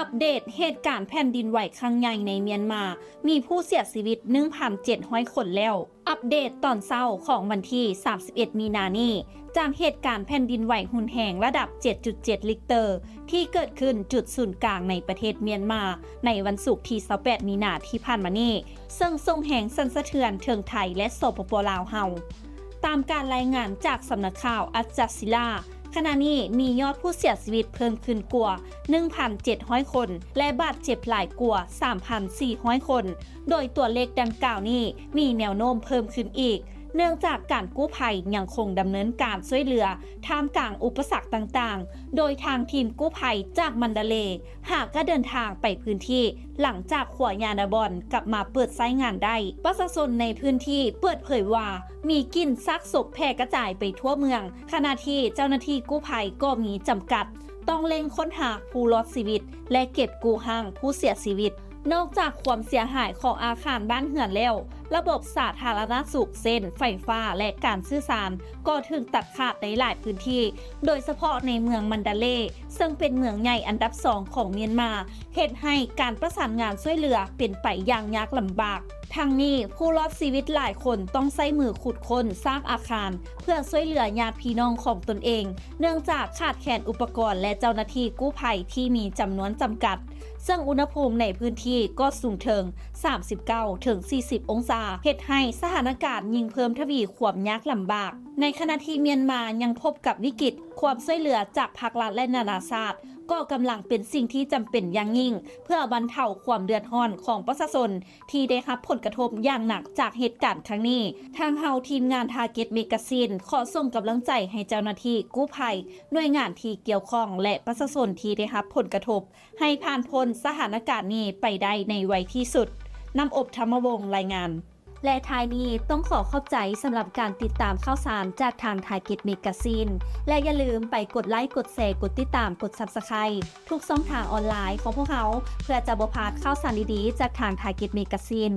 ອັບເດດເຫດການແຜ່ນດິນໄຫວຄັ້ງໃຫຍ່ໃນມຽນມາ ມີຜູ້ເສຍຊີວິດ ໜຶ່ງພັນເຈັດຮ້ອຍຄົນແລ້ວ. ອັບເດດຕອນເຊົ້າຂອງວັນທີ ສາມສິບເອັດ ມີນານີ້ ຈາກເຫດການແຜ່ນດິນໄຫວຮຸນແຮງລະດັບ ເຈັດຈຸດເຈັດ ລິກເຕີ ທີ່ເກີດຂຶ້ນຈຸດສູນກາງໃນປະເທດມຽນມາ ໃນວັນສຸກທີ ຊາວແປດ ມີນາທີ່ຜ່ານມານີ້ ເຊິ່ງສົ່ງແຮງສັ່ນສະເທືອນເຖິງໄທ ແລະ ສປປ ລາວເຮົາ. ຕາມການລາຍງານຈາກສຳນັກຂ່າວ Al Jazeera, ຂະນະນີ້ມີຍອດຜູ້ເສຍຊີວິດເພີ່ມຂຶ້ນກວ່າ ໜຶ່ງພັນເຈັດຮ້ອຍຄົນ ແລະ ບາດເຈັບຫຼາຍກວ່າ ສາມພັນສີ່ຮ້ອຍຄົນ, ໂດຍຕົວເລກດັ່ງກ່າວນີ້ມີແນວໂນ້ມເພີ່ມຂຶ້ນອີກ ເນື່ອງຈາກການກູ້ໄພຍັງຄົງດຳເນີນການຊ່ວຍເຫຼືອ ທ່າມກາງອຸປະສັກຕ່າງໆ, ໂດຍທາງທີມກູ້ໄພຈາກມັນດາເລ ຫາກໍເດີນທາງໄປພື້ນທີ່ ຫຼັງຈາກຂົວຍານາບອນກັບມາເປີດໃຊ້ງານໄດ້. ປະຊາຊົນໃນພື້ນທີ່ເປີດເຜີຍວ່າ ມີກິ່ນຊາກສົບແຜ່ກະຈາຍໄປທົ່ວເມືອງ, ຂະນະທີ່ເຈົ້າໜ້າທີ່ກູ້ໄພກໍມີຈຳກັດ, ຕ້ອງເລັ່ງຄົ້ນຫາຜູ້ລອດຊີວິດ ແລະ ເກັບກູ້ຮ່າງຜູ້ເສຍຊີວິດ. ນອກຈາກຄວາມເສຍຫາຍຂອງອາຄານບ້ານເຮືອນແລ້ວ, ລະບົບສາທາລະນະສຸກ ເຊັ່ນ ໄຟຟ້າ ແລະ ການສື່ສານ ກໍຖືກຕັດຂາດໃນຫຼາຍພື້ນທີ່, ໂດຍສະເພາະໃນເມືອງມັນດາເລ ເຊິ່ງເປັນເມືອງໃຫຍ່ອັນດັບສອງຂອງມຽນມາ, ເຮັດໃຫ້ການປະສານງານຊ່ວຍເຫຼືອເປັນໄປຢ່າງຍາກລຳບາກ. ທັງນີ້, ຜູ້ລອດຊີວິດຫຼາຍຄົນຕ້ອງໃຊ້ມືຂຸດຄົ້ນຊາກອາຄານ ເພື່ອຊ່ວຍເຫຼືອຍາດພີ່ນ້ອງຂອງຕົນເອງ, ເນື່ອງຈາກຂາດແຄນອຸປະກອນ ແລະ ເຈົ້າໜ້າທີ່ກູ້ໄພທີ່ມີຈຳນວນຈຳກັດ, ເຊິ່ງອຸນຫະພູມໃນພື້ນທີ່ກໍສູງເຖິງ ສາມສິບເກົ້າ ເຖິງ ສີ່ສິບ ອົງສາ, ເຮັດໃຫ້ສະຖານະການຍິ່ງເພີ່ມທະວີຄວາມຍາກລຳບາກ. ໃນຂະນະທີ່ມຽນມາຍັງພົບກັບວິກິດ, ຄວາມຊ່ວຍເຫຼືອຈາກພາກລັດ ແລະ ນານາຊາດ ກໍກຳລັງເປັນສິ່ງທີ່ຈຳເປັນຢ່າງຍິ່ງ ເພື່ອບັນເທົາຄວາມເດືອດຮ້ອນຂອງປະຊາຊົນທີ່ໄດ້ຮັບຜົນກະທົບຢ່າງໜັກຈາກເຫດການຄັ້ງນີ້. ທາງເຮົາທີມງານ Target Magazine ຂໍສົ່ງກຳລັງໃຈໃຫ້ເຈົ້າໜ້າທີ່ກູ້ໄພ, ໜ່ວຍງານທີ່ກ່ຽວຂ້ອງ ແລະ ປະຊາຊົນທີ່ໄດ້ຮັບຜົນກະທົບ ໃຫ້ຜ່ານພົ້ນສະຖານະການນີ້ໄປໄດ້ໃນໄວທີ່ສຸດ. ນ້ຳອົບ ທຳມະວົງ ລາຍງານ. ແລະ ທ້າຍນີ້ຕ້ອງຂໍຂອບໃຈສຳລັບການຕິດຕາມຂ່າວສານຈາກທາງ Target Magazine ແລະ ຢ່າລືມໄປກົດໄລ, ກົດແຊ, ກົດຕິດຕາມ, ກົດ Subscribe ທຸກຊ່ອງທາງອອນລາຍຂອງພວກເຮົາ ເພື່ອຈະບໍ່ພາດຂ່າວສານດີໆຈາກທາງ Target Magazine.